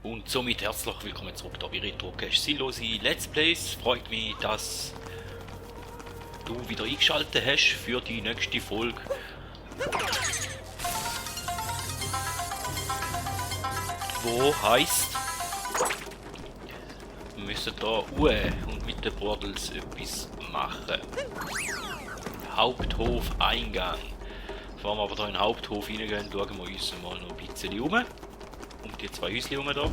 Und somit herzlich willkommen zurück da bei Retro Cache Silosi Let's Plays. Freut mich, dass du wieder eingeschaltet hast für die nächste Folge. Wo heißt, wir müssen da und mit den Bordels etwas machen. Haupthof Eingang. Bevor wir aber da in den Haupthof reingehen, schauen wir uns mal noch ein bisschen um. Um die zwei Häuschen herum da.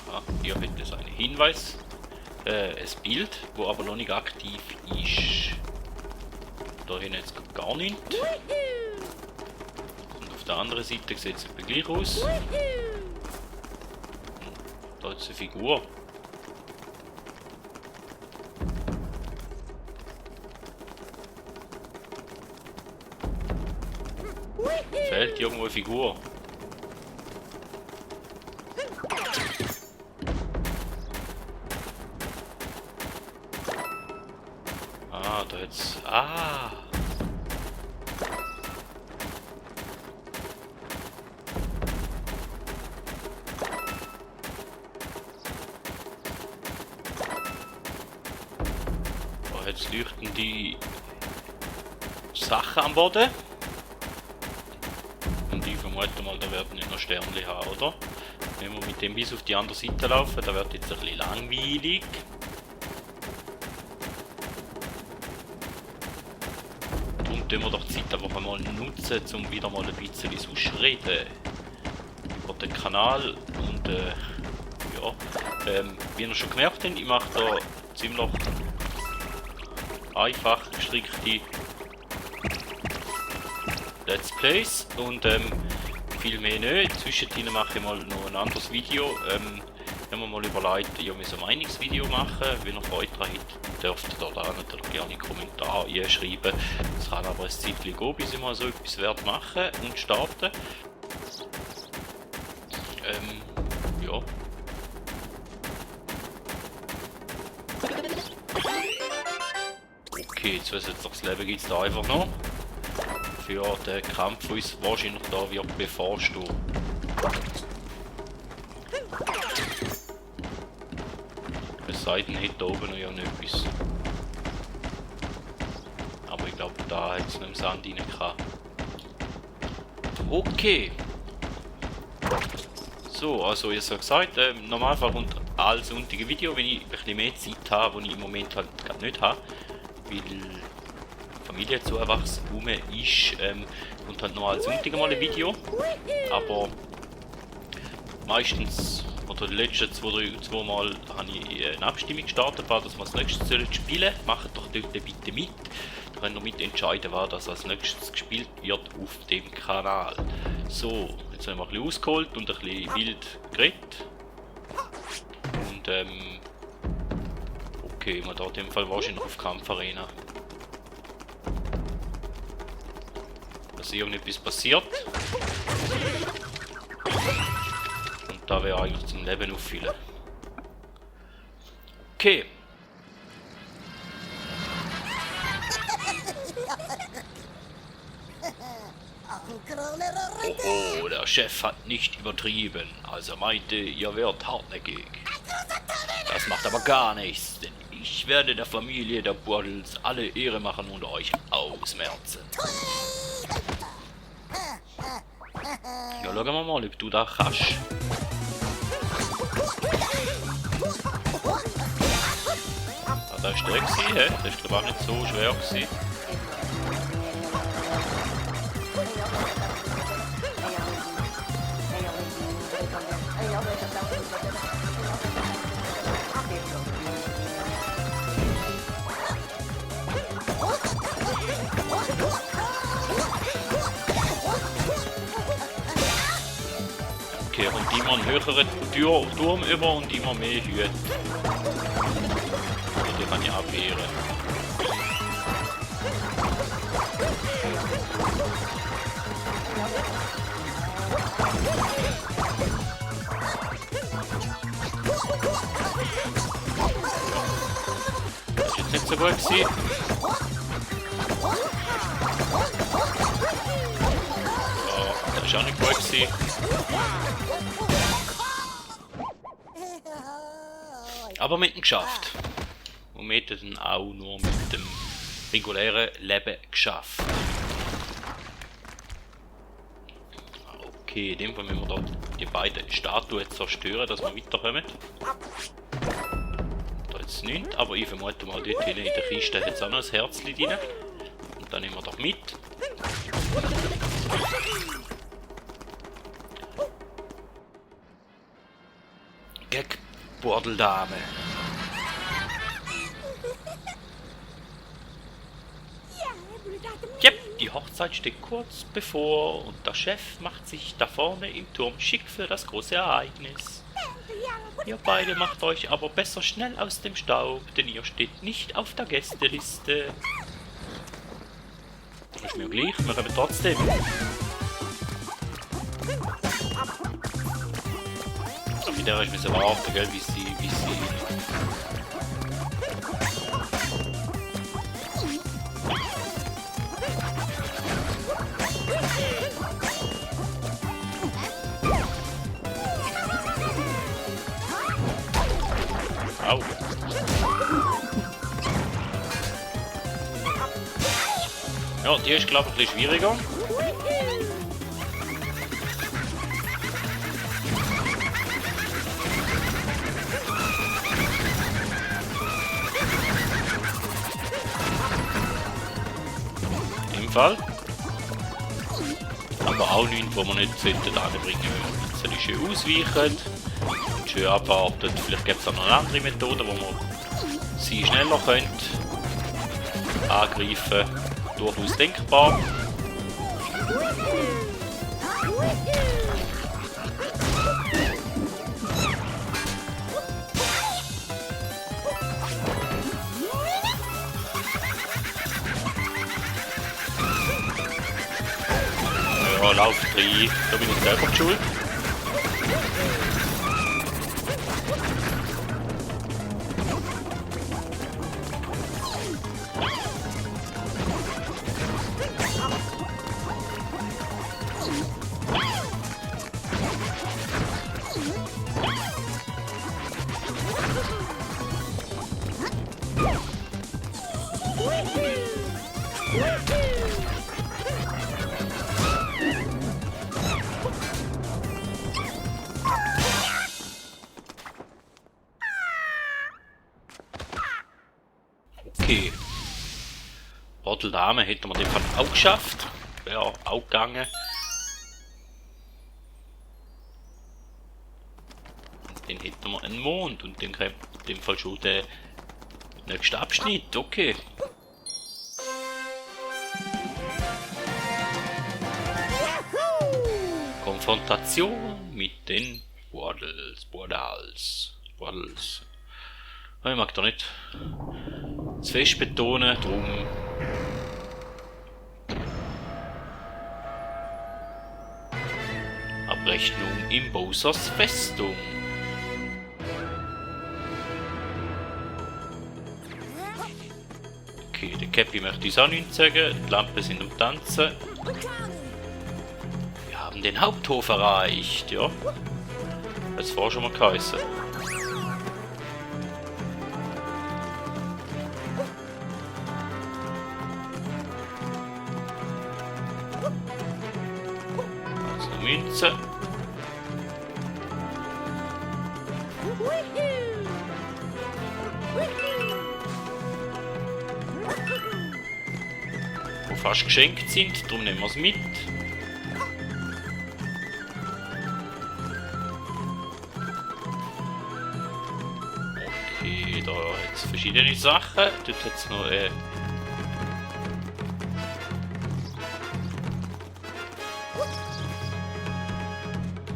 Aha, hier hat es einen Hinweis. Ein Bild, wo aber noch nicht aktiv ist. Da hin jetzt gar nicht. Und auf der anderen Seite sieht es etwa gleich aus. Da ist eine Figur. Fehlt irgendwo eine Figur. Ah, da jetzt. Ah! Da jetzt leuchten die Sachen am Boden. Und ich vermute mal, da werden nicht noch Sternchen haben, oder? Wenn wir mit dem bis auf die andere Seite laufen, da wird jetzt ein bisschen langweilig. Darum tun wir doch die Zeit einfach mal nutzen, um wieder mal ein bisschen auszureden über den Kanal. Und ja, wie ihr schon gemerkt habt, ich mache da ziemlich einfach gestrickte Let's Plays und viel mehr nicht. Zwischendrin mache ich mal noch ein anderes Video. Wenn wir mal überlegt, ich will so ein Meinungsvideo machen. Wenn ihr Freude daran habt, dürft ihr da natürlich gerne einen Kommentar schreiben. Es kann aber ein Zeitchen gehen, bis ich mal so etwas werde machen und starten. Ja. Okay, zusätzliches Leben gibt es da einfach noch. Für den Kampf, der uns wahrscheinlich da wird bevorstehen. Es sei denn, hätte da oben noch irgendetwas. Aber ich glaube, da hat es noch im Sand rein gehabt. Okay. So, also ich habe gesagt, normalerweise kommt all sonntage Video, wenn ich ein bisschen mehr Zeit habe, die ich im Moment halt gerade nicht habe. Weil Familie zu erwachsen ist und halt noch als Sonntag mal ein Video, aber meistens oder die letzten zwei Mal habe ich eine Abstimmung gestartet, dass wir das nächstes spielen. Macht doch dort bitte mit. Da könnt ihr mitentscheiden, was das als nächstes gespielt wird auf dem Kanal. So, jetzt haben wir ein bisschen ausgeholt und ein bisschen wild geredet. Und okay, man da in dem Fall wahrscheinlich auf Kampfarena. Dass irgendetwas passiert. Und da wäre eigentlich zum Leben auffüllen. Okay. Oh, der Chef hat nicht übertrieben, als er meinte, ihr werdet hartnäckig. Das macht aber gar nichts, denn ich werde der Familie der Bordels alle Ehre machen und euch ausmerzen. Ja, schauen wir mal, ob du da kannst. Ah, das war der gewesen, hä? Das war glaube ich nicht so schwer gewesen. Okay, und immer einen höheren Turm über und immer mehr Hüte. Die kann ich abwehren. Das ist jetzt nicht so gut gewesen. ist auch nicht gut gewesen. Aber mit dem geschafft. Und wir hätten dann auch nur mit dem regulären Leben geschafft. Okay, in dem Fall müssen wir dort die beiden Statuen zerstören, dass wir weiterkommen. Da jetzt nichts, aber ich vermute mal, dort in der Kiste hat es auch noch ein Herzchen drin. Und dann nehmen wir das mit. Gegen Bordeldame. Yep, die Hochzeit steht kurz bevor und der Chef macht sich da vorne im Turm schick für das große Ereignis. Ihr beide macht euch aber besser schnell aus dem Staub, denn ihr steht nicht auf der Gästeliste. Ist mir gleich, wir kommen trotzdem. Aber in der ich muss warten, gell, wie sie... Au. Ja, die ist glaube ich ein bisschen schwieriger. In dem Fall. Aber auch nichts, wo man nicht anbringen müssen. Jetzt schön ausweichen. Schön abwarten. Vielleicht gibt es auch noch eine andere Methode, wo man sie schneller könnt angreifen. Durchaus denkbar. Ja, lauft rein. Da bin ich selber schuld. Okay. Bordeldame hätten wir den Fall auch geschafft. Wäre auch gegangen. Und dann hätten wir einen Mond und dann kommt in dem Fall schon der nächste Abschnitt. Okay. Konfrontation mit den Bordals. Ich mag da nicht zu fest betonen, drum. Abrechnung im Bowsers Festung. Okay, der Cappy möchte uns auch nichts sagen, die Lampen sind am Tanzen. Wir haben den Haupthof erreicht, ja. Hat's vorher schon mal geheißen. Münze. Die fast geschenkt sind, darum nehmen wir es mit. Okay, da hat es verschiedene Sachen. Dort hat es noch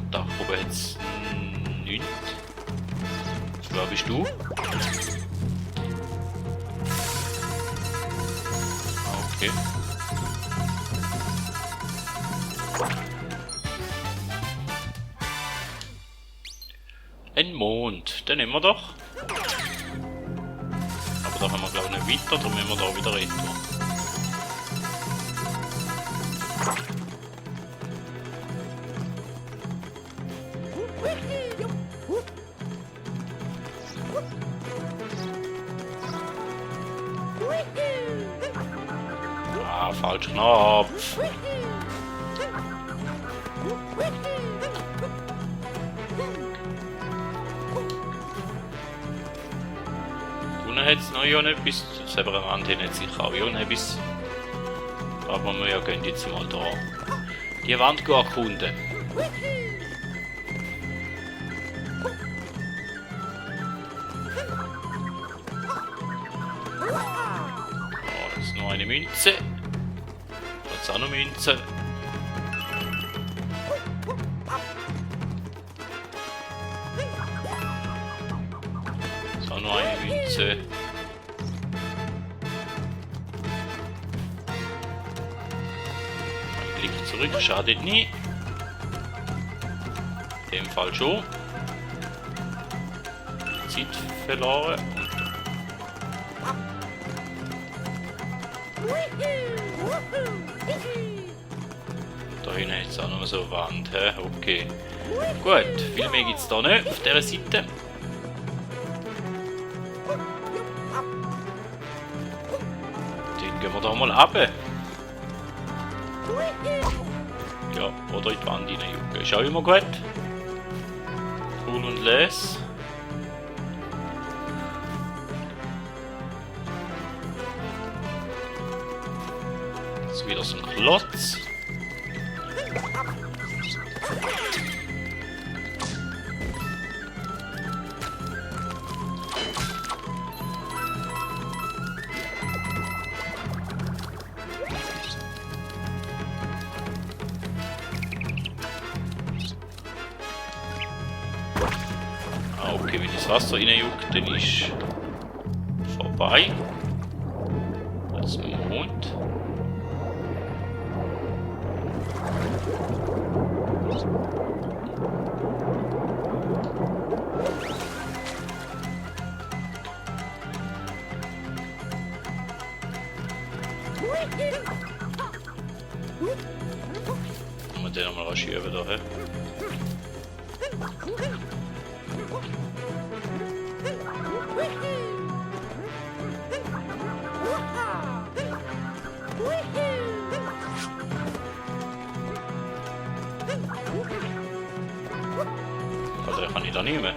da oben jetzt nichts. Wer bist du? Okay. Ein Mond, den nehmen wir doch. Aber da haben wir glaube ich nicht weiter, darum nehmen wir da wieder retour. Ah, falsch Knopf. Unten hat es noch ja nicht bis. Selber am Rand hat es sicher auch ja nicht bis. Aber wir gehen jetzt mal da. Die Wand erkunden. Eine Münze. Jetzt auch noch Münze. Jetzt auch noch eine Münze. Ein Blick zurück, schadet nie. In dem Fall schon. Zeit verloren. Da hinten hat es auch noch so eine Wand. Okay. Gut, viel mehr gibt es da nicht auf dieser Seite. Dann gehen wir da mal runter. Ja, oder in die Wand hineinjucken. Ist auch immer gut. Cool und les. Jetzt wieder so ein Klotz. Okay, wenn das Wasser reinjuckt, dann ist vorbei. Als Mond. Kann man den nochmal raschieren da, hä? Also den kann ich da nehmen.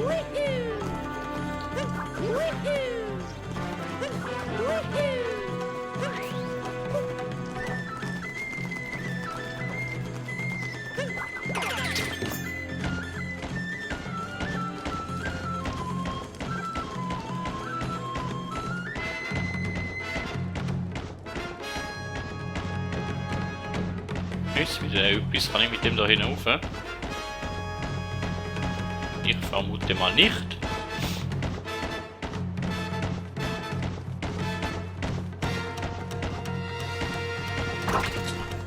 Jetzt wieder etwas kann ich mit dem da hinauf. Ich vermute mal nicht.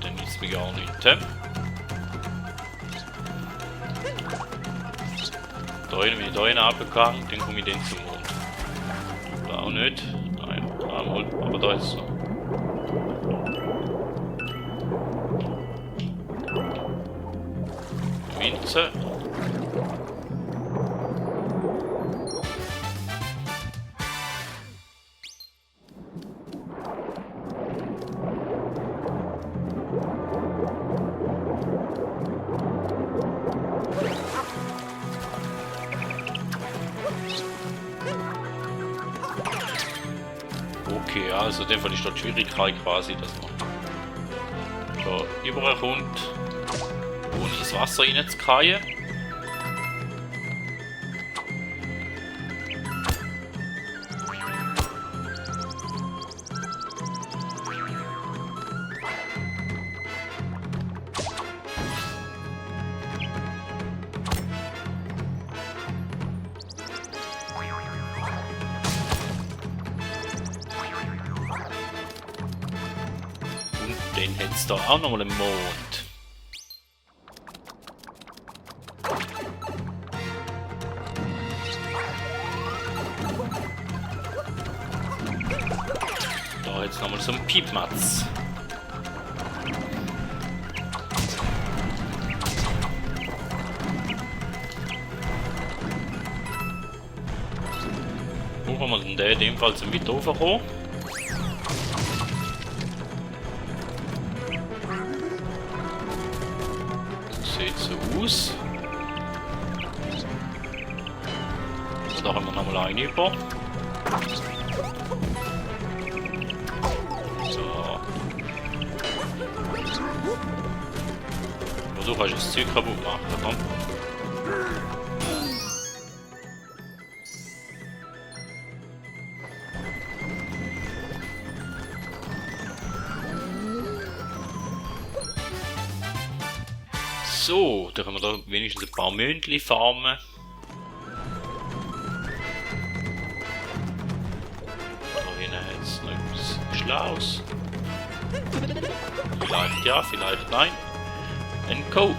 Dann ist mir gar nicht. Da hinten bin ich da hinten runtergegangen, dann komme ich dann zum Mond. Da auch nicht. Nein, einmal, aber da ist es so. Münze. Okay, also in dem Fall ist dort die Schwierigkeit quasi, dass man da überkommt, ohne ins Wasser reinzufallen. Den hat es da auch nochmal im Mond. Da hat es nochmal so einen Piepmatz. Brauchen wir den in dem Fall zum Weiter raufkommen. nicht so aus. Da haben wir nochmal einen über. So. Aber du kannst das Zeug kaputt machen, komm. So, da können wir da wenigstens ein paar Mündli farmen. Da hinten hat es noch etwas Schlaues. Vielleicht ja, vielleicht nein. Ein Code,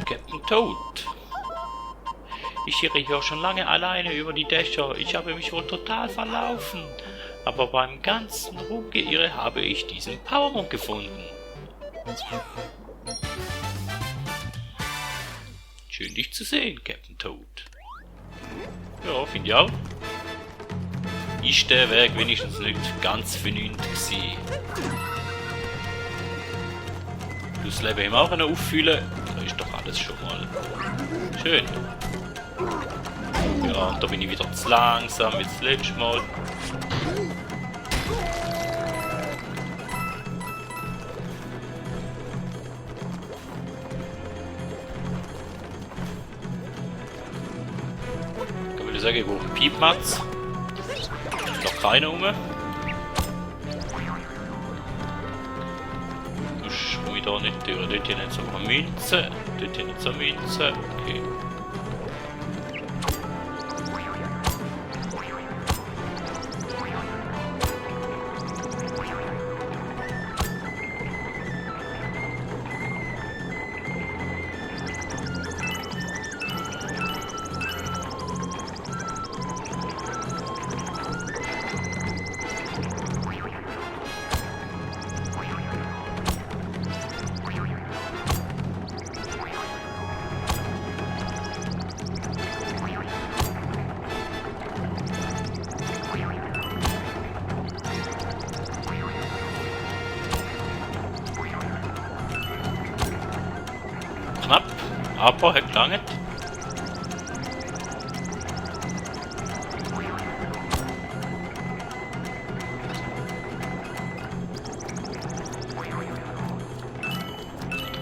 Captain Toad. Ich irre hier schon lange alleine über die Dächer. Ich habe mich wohl total verlaufen. Aber beim ganzen Rumgeirre habe ich diesen Powermon gefunden. Schön dich zu sehen, Captain Toad. Ja, finde ich auch. Ist der Weg wenigstens nicht ganz vernünftig gewesen. Das Leben im auch noch auffüllen, da ist doch alles schon mal schön. Ja, da bin ich wieder zu langsam wie das letzte Mal. Ich sage, ich brauche einen Piepmatz. Noch keiner rum. Sonst komme ich da nicht durch. Dort hier nicht so eine Münze. Dort hier nicht so eine Münze. Okay. Knapp, aber hat gelangt.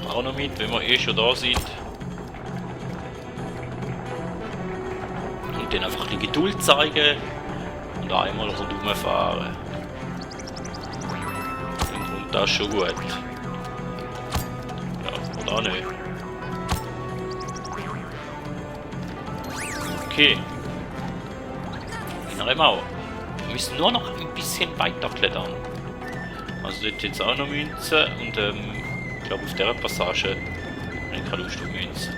Auch noch mit, wenn man eh schon da sind. Und dann einfach die Geduld zeigen und einmal rundherum fahren. Dann kommt das schon gut. Ja, oder auch nicht. Okay. Innere Mauer. Wir müssen nur noch ein bisschen weiter klettern. Also dort jetzt auch noch Münze und ich glaube auf der Passage habe ich keine Lust auf Münze.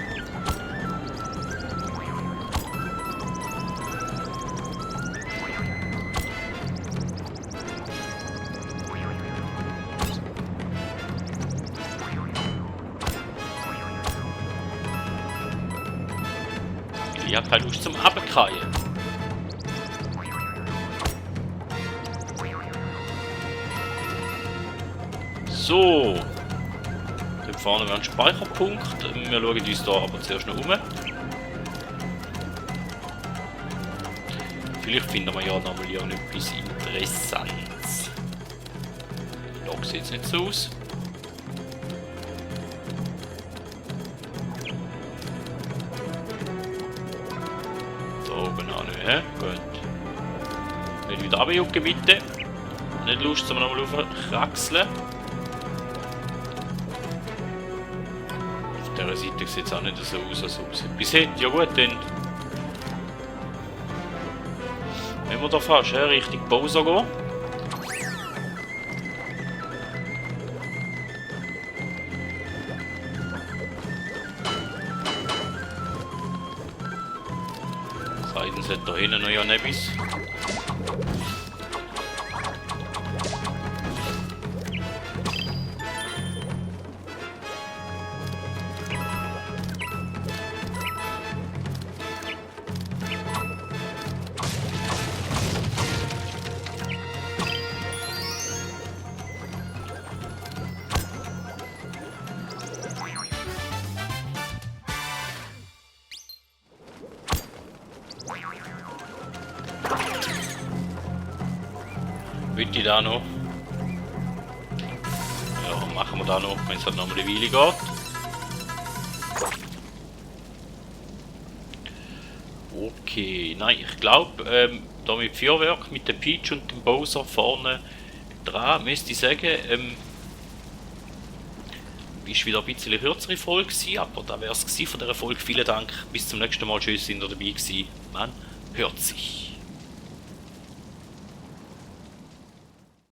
Ich habe keine Lust zum Abkreien. So. Dort vorne wäre ein Speicherpunkt. Wir schauen uns da aber zuerst noch um. Vielleicht finden wir ja noch mal etwas Interessantes. Da sieht es nicht so aus. Ja, gut. Nicht wieder runterjucken, bitte. Nicht Lust, zum nochmal aufkraxeln. Auf dieser Seite sieht es auch nicht so aus, als ob es etwas hätte. Ja gut, dann... Wenn wir da fast Richtung Bowser gehen. Seitens hat da hinten noch ja etwas. ich da noch. Ja, machen wir da noch, wenn es halt noch eine Weile geht. Okay, nein, ich glaube, da mit Feuerwerk, mit dem Peach und dem Bowser vorne dran, müsste ich sagen, ist wieder ein bisschen eine kürzere Folge gewesen, aber da wäre es von dieser Folge. Vielen Dank, bis zum nächsten Mal, tschüss, sind ihr dabei gewesen. Man hört sich.